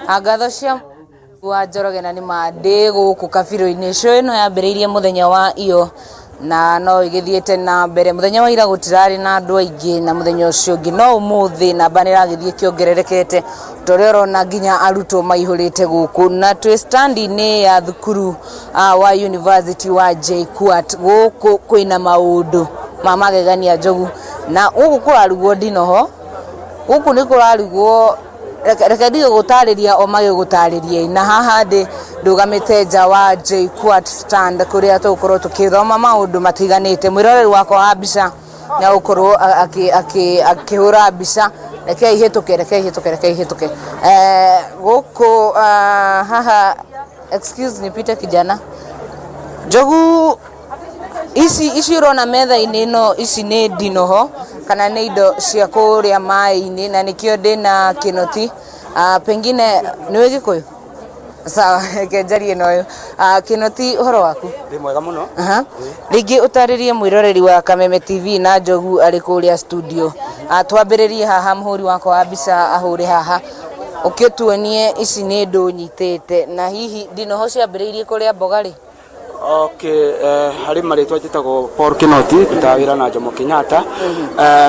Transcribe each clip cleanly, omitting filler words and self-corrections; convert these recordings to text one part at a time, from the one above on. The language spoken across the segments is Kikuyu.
Ngatho cia wa Njoroge na nĩ ma ndĩ gũkũ kabirũ-inĩ. Show ĩno yambĩrĩirie mũthenya wa iyo na no ĩgĩthiĩte na mbere. Mũthenya wa ira gũtirarĩ na andũ aingĩ na mũthenya ũcio ũngĩ, no ũmũthĩ namba nĩ ĩragĩthiĩ ĩkĩongererekete ta ũrĩa ũrona nginya arutwo maihũrĩte gũkũ. Na twĩ stand-inĩ ya thukuru wa university wa JKUAT. Gũkũ kwĩna maũndũ ma magegania Njogu, na gũkũ kũrarugwo ndinoho, gũkũ nĩ kũrarugwo reke ndige gũtarĩria o magĩgũtarĩrie. Na haha ndĩ ndũgamĩte nja wa JKUAT stand kũrĩa tũgũkorwo tũkĩthoma maũndũ matiganĩte. Mwĩroreri wakwa wa mbica nĩ agũkorwo akĩhũra mbica. Reke ihĩtũke, reke ihĩtũke, reke ihĩtũke. Gũkũ haha, excuse nipite kijana. Njogu, ici ũrona metha-inĩ ĩno, ici nĩ ndinoho kana nĩ indo cia kũrĩa maĩ-inĩ, na nĩkĩo ndĩna Kĩnoti. Pengine nĩ ũĩ Gĩkũyũ? Sawa, reke njarie na ũyũ. Kĩnoti, ũhoro waku? Ndĩ mwega mũno. Aha. Rĩngĩ ũtarĩrie mwĩroreri wa Kameme TV na Njogu arĩ kũrĩa studio. Twambĩrĩrie haha, mũhũri wakwa wa mbica ahũre haha. Ũkĩtuonie ici nĩ ndũ nyitĩte, na hihi ndinoho ciambĩrĩirie kũrĩa mboga rĩ? Okay, harĩ marĩtwa njĩtagwo Paul Kinoti, ndutaga wĩra na Jomo Kenyatta.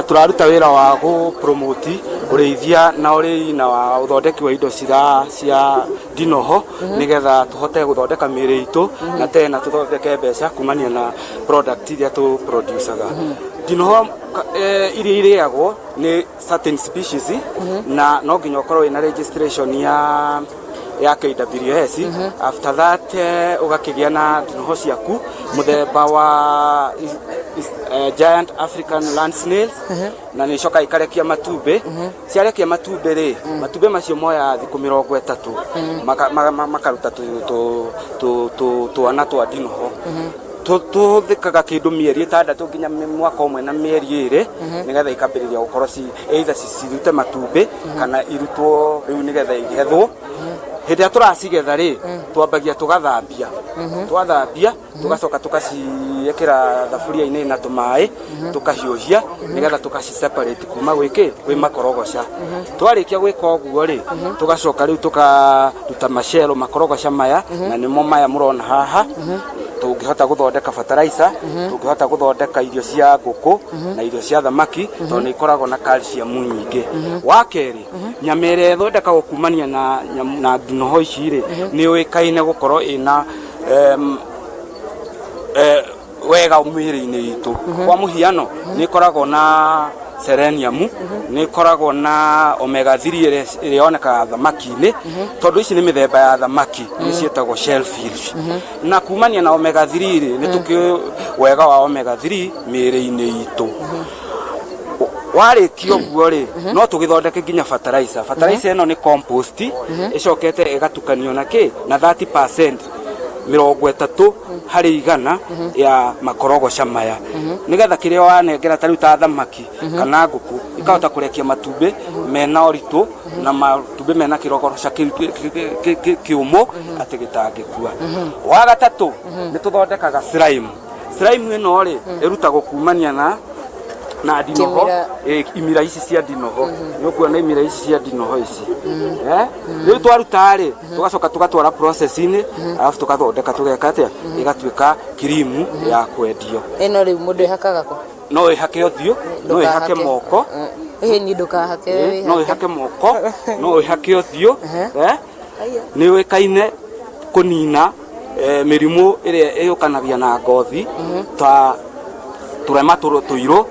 Tũraruta wĩra wa gũ promote ũrĩithia na ũrĩi na wa ũthondeki wa indo cira cia ndinoho nĩgetha tũhote gũthondeka mĩĩrĩ itũ na tena tũthondeke mbeca kumania na product iria tũ producaga. Ndinoho iria irĩagwo nĩ certain species na no nginya ũkorwo wĩna registration ya KWS. After that ũgakĩgĩa na ndinoho ciaku mũthemba wa giant African land snails, na nĩ icokaga ikarekia matumbĩ. Ciarekia matumbĩ rĩ, matumbĩ macio moyaga thikũ 30 makaruta twana twa ndinoho. Tũhũthĩkaga kĩndũ mĩeri 6 nginya mwaka 1 na mĩeri 2 nĩgetha ikambĩrĩria gũkorwo ci either cirute matumbĩ kana irutwo rĩu nĩgetha igethwo. Hĩndĩ ĩrĩa tũracigetha rĩ, twambagia tũgathambia. Twathambia, tũgacoka tũkaciĩkĩra thaburia-inĩ na tũmaĩ, tũkahiũhia nĩgetha tũkaci separate kuma gwĩkĩ kwĩ makorogoca. Twarĩkia gwĩka ũguo rĩ, tũgacoka rĩu tũkaruta macero makorogoca maya, na nĩmo maya mũrona haha. Tũngĩhota gũthondeka fertilizer, tũngĩhota gũthondeka irio cia ngũkũ na irio cia thamaki tondũ nĩ ikoragwo na calcium nyingĩ. Wa kerĩ, nyama ĩrĩa ĩthondekagwo kumania na ndinoho ici rĩ, nĩ yũĩkaine gũkorwo ĩna wega mĩĩrĩ-inĩ itũ. Kwa mũhiano, nĩ ĩkoragwo na selenium, nĩ ĩkoragwo na omega 3 ĩrĩa yonekaga thamaki-inĩ, tondũ ici nĩ mĩthemba ya thamaki, nĩ ciĩtagwo shellfish. Na kumania na omega 3 rĩ, nĩ tũkĩũĩ wega wa omega 3 mĩĩrĩ-inĩ itũ. Warĩkia ũguo rĩ, no tũgĩthondeke nginya fertilizer. Fertilizer ĩno nĩ compost ĩcokete ĩgatukanio na kĩ na 30%, 30% ya makorogoca maya, nĩgetha kĩrĩa wanengera ta rĩu ta thamaki kana ngũkũ ikahota kũrekia matumbĩ mena ũritũ na matumbĩ mena kĩrogoroca kĩũmũ atĩ gĩtangĩkua. Wa gatatũ, nĩ tũthondekaga slime. Slime ĩno rĩ, ĩrutagwo kumania na ndinoho. Kĩmira. Imira ici cia ndinoho. Nĩ ũkuona imira ici cia ndinoho ici. Rĩu twaruta rĩ, tũgacoka tũgatwara process-inĩ, arabu tũgathondeka, tũgeka atĩa, ĩgatuĩka kirimu ya kwendio. Ĩno rĩu mũndũ ĩhakaga kũ? No ĩhake ũthiũ, no ĩhake Ndũkahake. moko. Ĩhĩ, niĩ ndũkahake. No ĩhake moko, no ĩhake ũthiũ. Nĩ yũĩkaine kũnina mĩrimũ ĩrĩa ĩyũkanagia na ngothi ta tũrema tũirũ,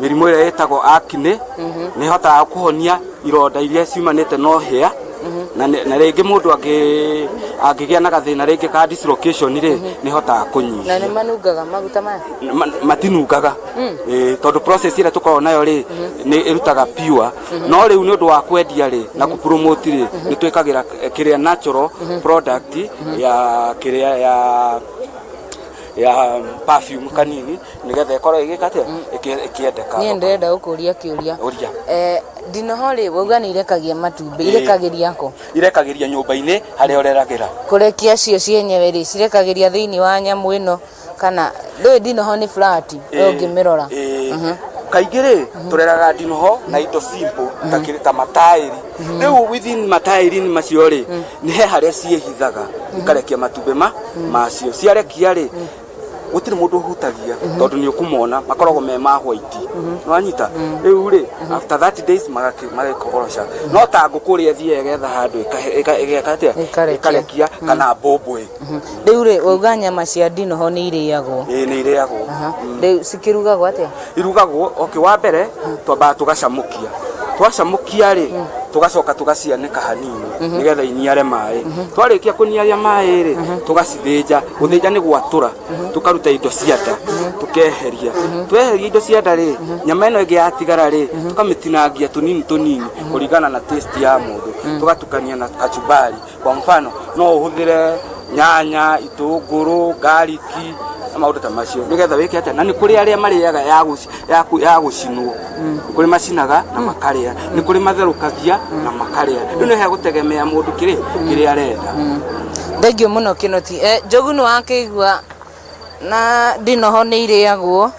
mĩrimũ ĩrĩa ĩtagwo acne. Nĩ ĩhotaga kũhonia ironda iria ciumanĩte na ũhĩa, na rĩngĩ mũndũ angĩgĩa na gathĩna rĩngĩ ka dislocation rĩ, nĩ ĩhotaga Na kũnyihia. nĩ manungaga maguta maya? Matinungaga. Tondũ process ĩrĩa tũkoragwo nayo rĩ, nĩ ĩrutaga pure. No rĩu nĩ ũndũ wa kwendia rĩ na kũpromote rĩ, nĩ twĩkagĩra kĩrĩa natural product ya kĩrĩa ya perfume kanini nĩgetha ĩkorwo ĩgĩka atĩa, ĩkĩendeka. Niĩ ndĩrenda gũkũria kĩũria. Ũria. Ndinoho rĩ, wauga nĩ irekagia matumbĩ, Ĩĩ. irekagĩria kũ? Irekagĩria nyũmba-inĩ harĩa ũreragĩra. Kũrekia cio cienyewe rĩ, cirekagĩria thĩinĩ wa nyamũ ĩno, kana ndũĩ ndinoho nĩ flat we ũngĩmĩrora? Ĩĩ. Kaingĩ rĩ tũreraga ndinoho na indo simple ta kĩrĩ ta mataĩri. Rĩu within mataĩri-inĩ macio rĩ, nĩ he harĩa ciĩhithaga ikarekia matumbĩ ma macio. Ciarekia rĩ, gũtirĩ mũndũ ũhutagia tondũ nĩ ũkũmona makoragwo me ma white. Nĩwanyita? Rĩu rĩ, after 30 days magakĩkogoroca. No ta ngũkũ ũrĩa ĩthiaga ĩgetha handũ ĩgeka atĩa? Ĩkarekia. Ĩkarekia kana mbũmbũĩ. Rĩu rĩ, wauga nyama cia ndinoho nĩ irĩagwo. Ĩĩ nĩ irĩagwo. Rĩu cikĩrugagwo atĩa? Irugagwo, okay, wa mbere twambaga tũgacamũkia. Twacamũkia rĩ, tũgacoka tũgacianĩka hanini nĩgetha iniare maĩ. Twarĩkia kũniaria maĩ rĩ, tũgacithĩnja. Gũthĩnja nĩ gwatũra, tũkaruta indo cia nda, tũkeheria. Tweheria indo cia nda rĩ, nyama ĩno ĩngĩ yatigara rĩ, tũkamĩtinangia tũnini tũnini kũringana na taste ya mũndũ. Tũgatukania na kachumbari. Kwa mfano, no ũhũthĩre nyanya, itũngũrũ, garlic na maũndũ ta macio nĩgetha wĩke atĩa. Na nĩ kũrĩ arĩa marĩaga ya gũcinwo, nĩ kũrĩ macinaga na makarĩa, nĩ kũrĩ matherũkagia na makarĩa. Rĩu nĩ hegũtegemea mũndũ kĩrĩa arenda. Thengiũ mũno Kĩnoti. Njogu nĩ wakĩigua na ndinoho nĩ irĩagwo.